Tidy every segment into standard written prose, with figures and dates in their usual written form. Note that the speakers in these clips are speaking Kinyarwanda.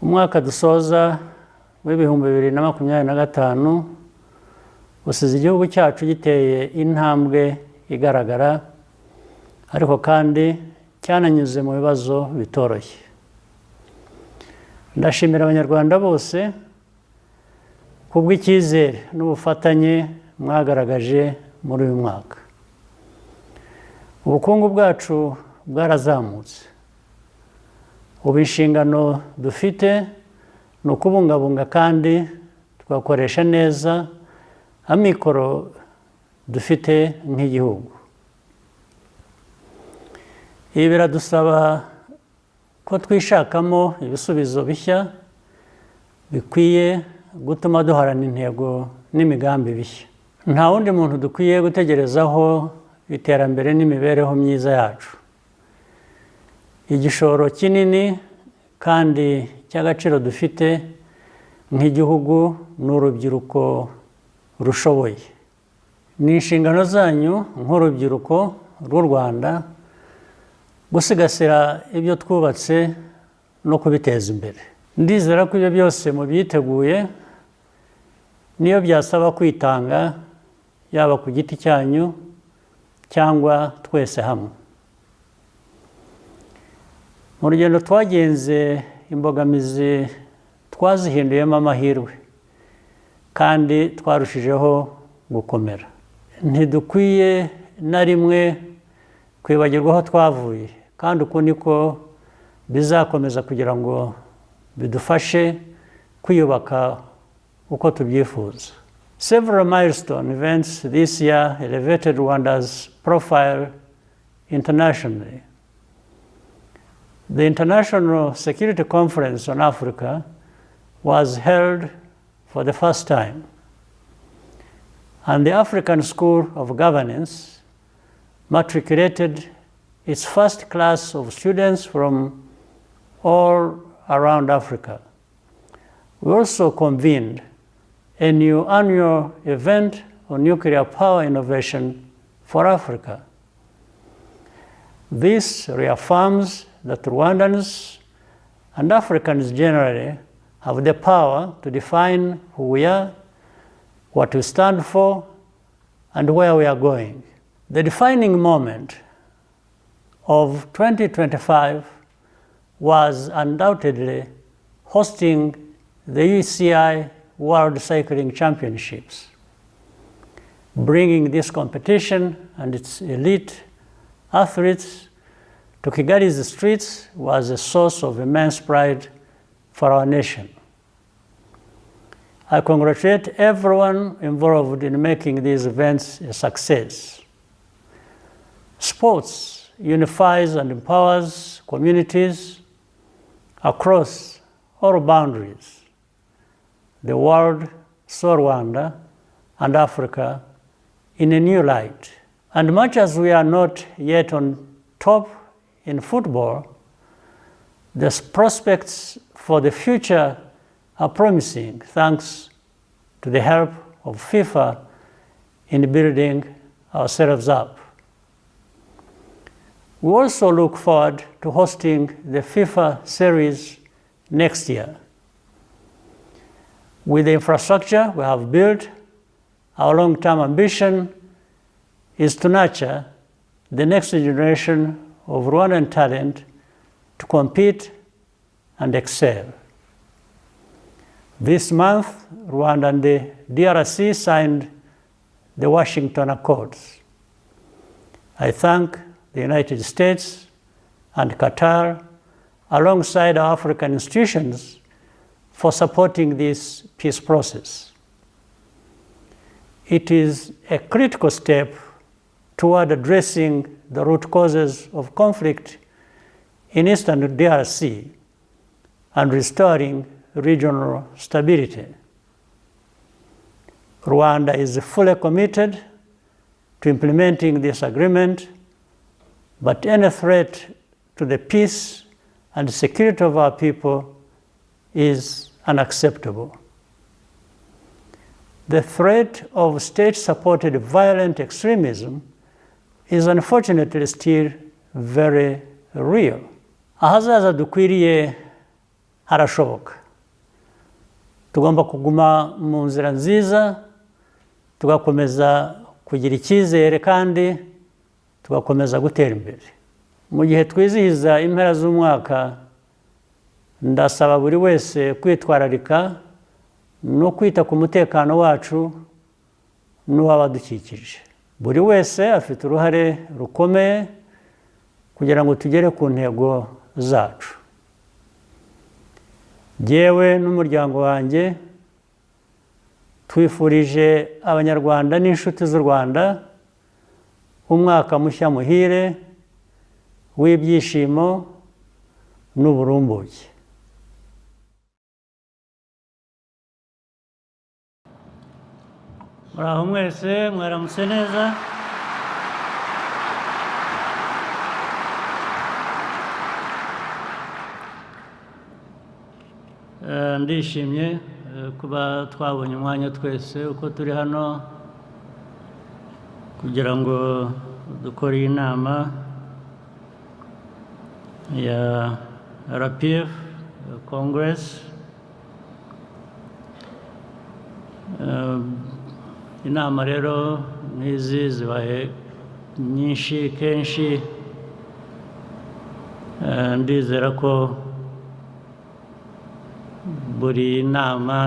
Umwaka dusoza w'2025 usize igihugu cyacu giteye intambwe igaragara, ariko kandi cyananyuze mu bibazo bitoroshye. Ndashimira Abanyarwanda bose kubw'icyizere n'ubufatanye mwagaragaje muri uyu mwaka. Ubukungu bwacu bwarazamutse. Ubu inshingano dufite ni ukubungabunga kandi tugakoresha neza amikoro dufite nk'igihugu. Ibi biradusaba ko twishakamo ibisubizo bishya bikwiye gutuma duharana intego n'imigambi bishya. Nta wundi muntu dukwiye gutegerezaho iterambere n'imibereho myiza yacu. Igishoro kinini kandi cy'agaciro dufite nk'igihugu ni urubyiruko rushoboye. Ni inshingano zanyu nk'urubyiruko rw'u Rwanda gusigasira ibyo twubatse no kubiteza imbere. Ndizera ko ibyo byose mubyiteguye, niyo byasaba kwitanga, yaba ku giti cyanyu cyangwa twese hamwe. Mu rugendo twagenze, imbogamizi twazihinduyemo amahirwe kandi twarushijeho gukomera. Ntidukwiye na rimwe kwibagirwa aho twavuye, kandi uku niko bizakomeza kugira ngo bidufashe kwiyubaka uko tubyifuza. Several milestone events this year elevated Rwanda's profile internationally. The International Security Conference on Africa was held for the first time, and the African School of Governance matriculated its first class of students from all around Africa. We also convened a new annual event on nuclear power innovation for Africa. This reaffirms that Rwandans and Africans generally have the power to define who we are, what we stand for, and where we are going. The defining moment of 2025 was undoubtedly hosting the UCI World Cycling Championships. Bringing this competition and its elite athletes to Kigali's streets was a source of immense pride for our nation. I congratulate everyone involved in making these events a success. Sports unifies and empowers communities across all boundaries. The world saw Rwanda and Africa in a new light. And much as we are not yet on top in football, the prospects for the future are promising, thanks to the help of FIFA in building ourselves up. We also look forward to hosting the FIFA series next year. With the infrastructure we have built, our long-term ambition is to nurture the next generation of Rwandan talent to compete and excel. This month, Rwanda and the DRC signed the Washington Accords. I thank the United States and Qatar, alongside our African institutions, for supporting this peace process. It is a critical step toward addressing the root causes of conflict in eastern DRC and restoring regional stability. Rwanda is fully committed to implementing this agreement, but any threat to the peace and security of our people is unacceptable. The threat of state-supported violent extremism is unfortunately still very real. Ahazaza dukwiriye Harashoboka. Tugomba kuguma mu nzira nziza, tugakomeza kugira icyizere kandi tugakomeza gutera imbere. Mu gihe twizihiza impera z'umwaka, ndasaba buri wese kwitwararika no kwita ku mutekano wacu n'uw'abadukikije. Buri wese afite uruhare rukomeye kugira ngo tugere ku ntego zacu. Jyewe n'umuryango wanjye twifurije Abanyarwanda n'inshuti z'u Rwanda umwaka mushya muhire w'ibyishimo n'uburumbuke. Muraho mwese, mwaramutse neza. Ndishimye kuba twabonye umwanya twese uko turi hano kugira ngo dukore iyi nama ya RPF Congress. Inama rero nk'izi zibaye nyinshi kenshi, ndizera ko buri nama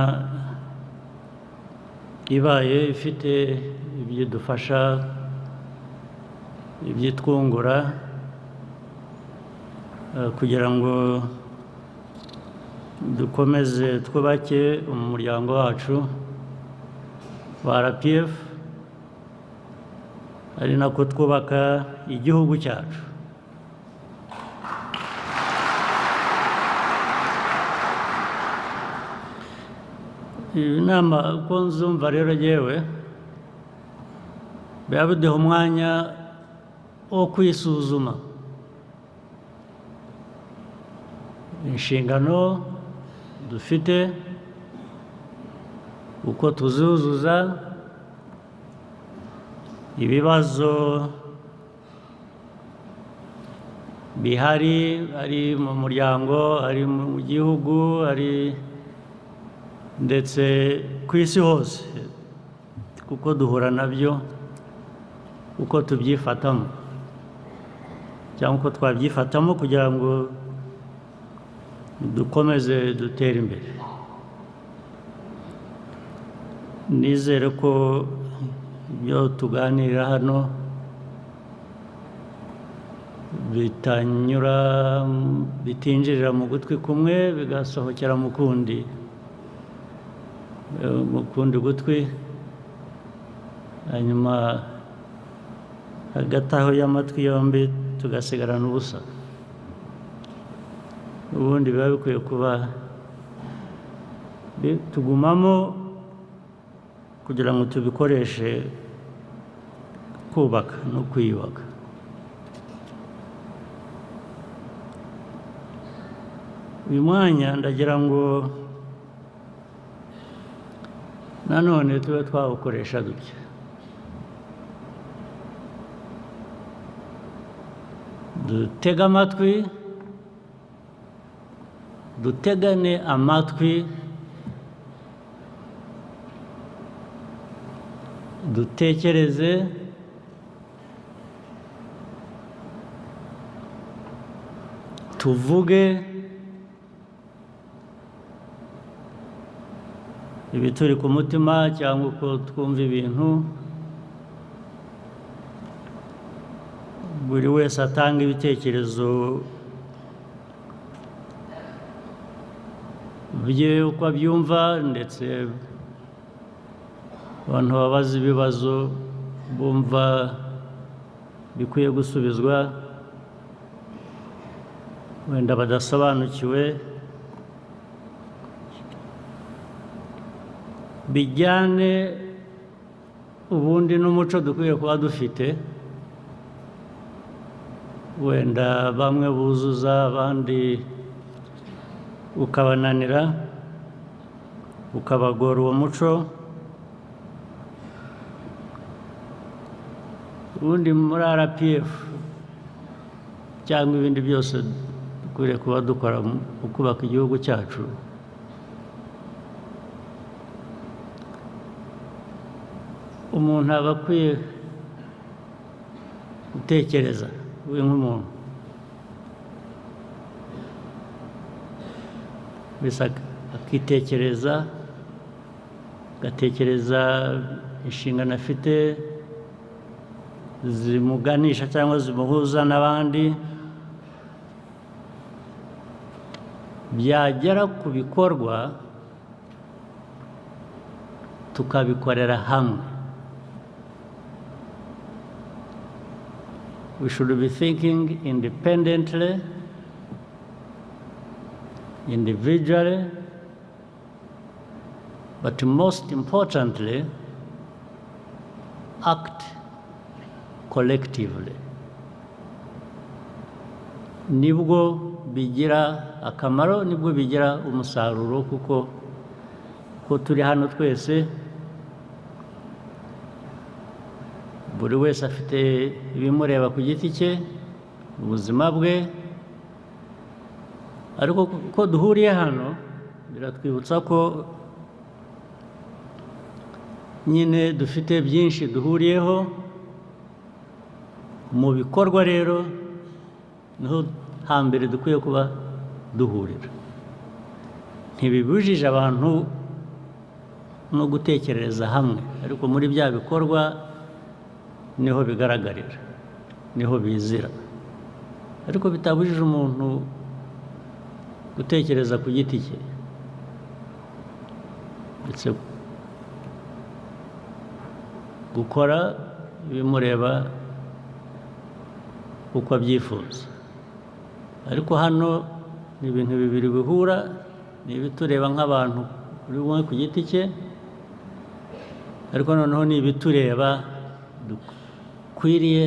ibaye ifite ibyo idufasha, ibyo itwungura, kugira ngo dukomeze twubake umuryango wacu wa RPF, ari nako twubaka igihugu cyacu. Iyi nama uko nzumva rero yewe biba biduha umwanya wo kwisuzuma inshingano dufite, uko tuzuzuza, ibibazo bihari ari mu muryango, ari mu gihugu, ari ndetse ku isi hose, kuko duhura nabyo uko tubyifatamo cyangwa uko twabyifatamo kugira ngo dukomeze dutere imbere. Nizere ko ibyo tuganira hano bitanyura, bitinjirira mu gutwi kumwe bigasohokera mu kundi, mu kundi gutwi, hanyuma hagati aho y'amatwi yombi tugasigarana ubusa. Ubundi biba bikwiye kuba tugumamo kugira ngo tubikoreshe kubaka no kwiyubaka. Uyu mwanya ndagira ngo nanone tube twawukoresha dutya. Dutega amatwi, dutegane amatwi, dutekereze, tuvuge ibituri ku mutima cyangwa uko twumva ibintu, buri wese atanga ibitekerezo bye uko abyumva, ndetse abantu babaza ibibazo bumva bikwiye gusubizwa, wenda badasobanukiwe, bijyane ubundi n'umuco dukwiye kuba dufite, wenda bamwe buzuza abandi ukabananira, ukabagora uwo muco. Ubundi muri RPF cyangwa ibindi byose Dukwiriye kuba dukora mu kubaka igihugu cyacu, umuntu aba akwiye gutekereza we nk'umuntu wese, akitekereza, agatekereza inshingano afite zimuganisha cyangwa zimuhuza n'abandi, byagera ku bikorwa tukabikorera hamwe. We should be thinking independently, individually, but most importantly, act collectively. Nibwo bigira akamaro, nibwo bigira umusaruro, kuko ko turi hano twese, buri wese afite ibimureba ku giti cye, ubuzima bwe, ariko ko duhuriye hano biratwibutsa ko nyine dufite byinshi duhuriyeho. Mu bikorwa rero niho hambere dukwiye kuba duhurira. Ntibibujije abantu no gutekerereza hamwe, ariko muri bya bikorwa niho bigaragarira, niho bizira, ariko bitabujije umuntu gutekereza ku giti cye, ndetse gukora ibimureba uko abyifuza. Ariko hano ni ibintu bibiri bihura: ni ibitureba nk'abantu buri umwe ku giti cye, ariko noneho ni ibitureba dukwiriye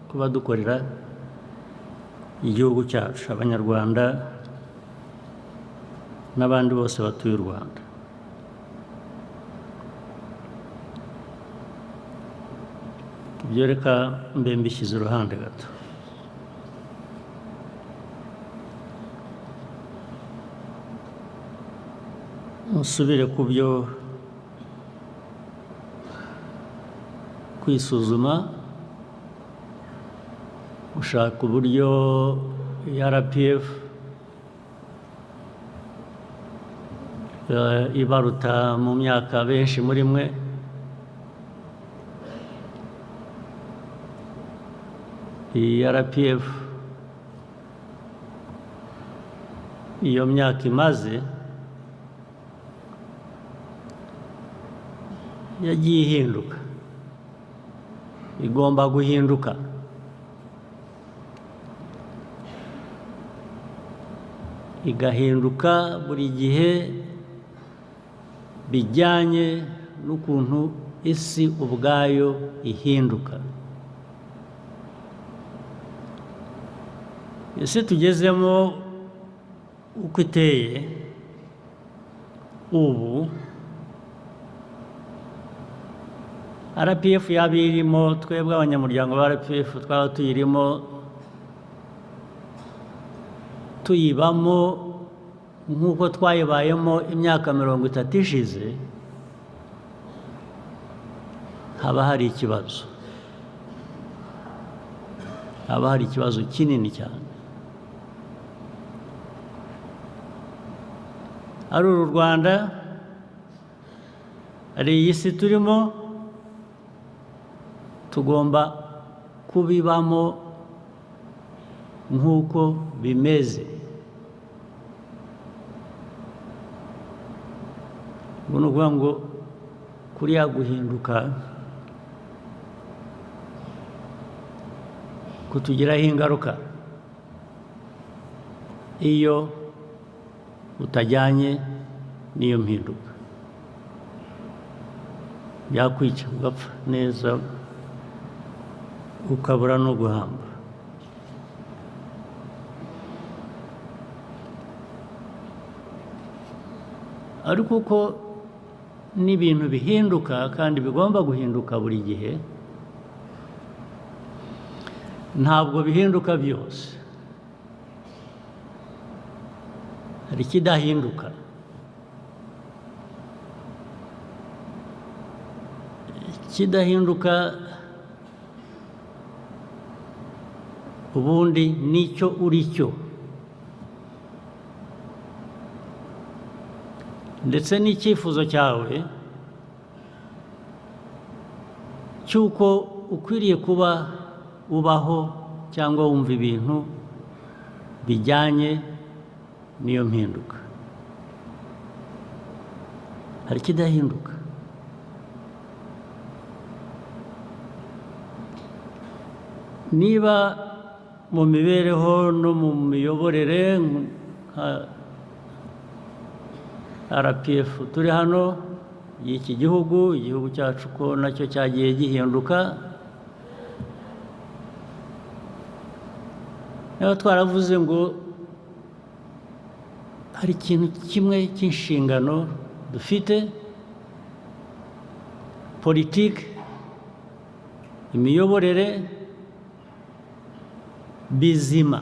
kuba dukorera igihugu cyacu, Abanyarwanda n'abandi bose batuye u Rwanda. Ibyo reka mbe mbishyize iruhande gato. Nsubire ku byo kwisuzuma, gushaka uburyo RPF ibaruta mu myaka benshi muri mwe, iyi RPF iyo myaka imaze yagiye ihinduka, igomba guhinduka. Igahinduka buri gihe bijyanye n'ukuntu isi ubwayo ihinduka. Isi tugezemo uko iteye ubu, RPF yaba irimo, twebwe abanyamuryango ba RPF twaba tuyirimo, tuyibamo nk'uko twayibayemo imyaka 30 ishize, haba hari ikibazo, haba hari ikibazo kinini cyane. Ari uru Rwanda, ari iyi si turimo, tugomba kubibamo nk'uko bimeze. Ubu ni ukuvuga ngo kuriya guhinduka kutugiraho ingaruka iyo utajyanye n'iyo mpinduka, byakwica ugapfa neza, ukabura no guhamba. Ariko uko n'ibintu bihinduka kandi bigomba guhinduka buri gihe, ntabwo bihinduka byose. Hari ikidahinduka. Ikidahinduka ubundi nicyo uri cyo, ndetse n'icyifuzo cyawe cy'uko ukwiriye kuba ubaho cyangwa wumva ibintu bijyanye n'iyo mpinduka. Hari ikidahinduka. Niba mu mibereho no mu miyoborere nka RPF turi hano y'iki gihugu, igihugu cyacu ko nacyo cyagiye gihinduka, niba twaravuze ngo hari ikintu kimwe cy'inshingano dufite, politiki, imiyoborere bizima.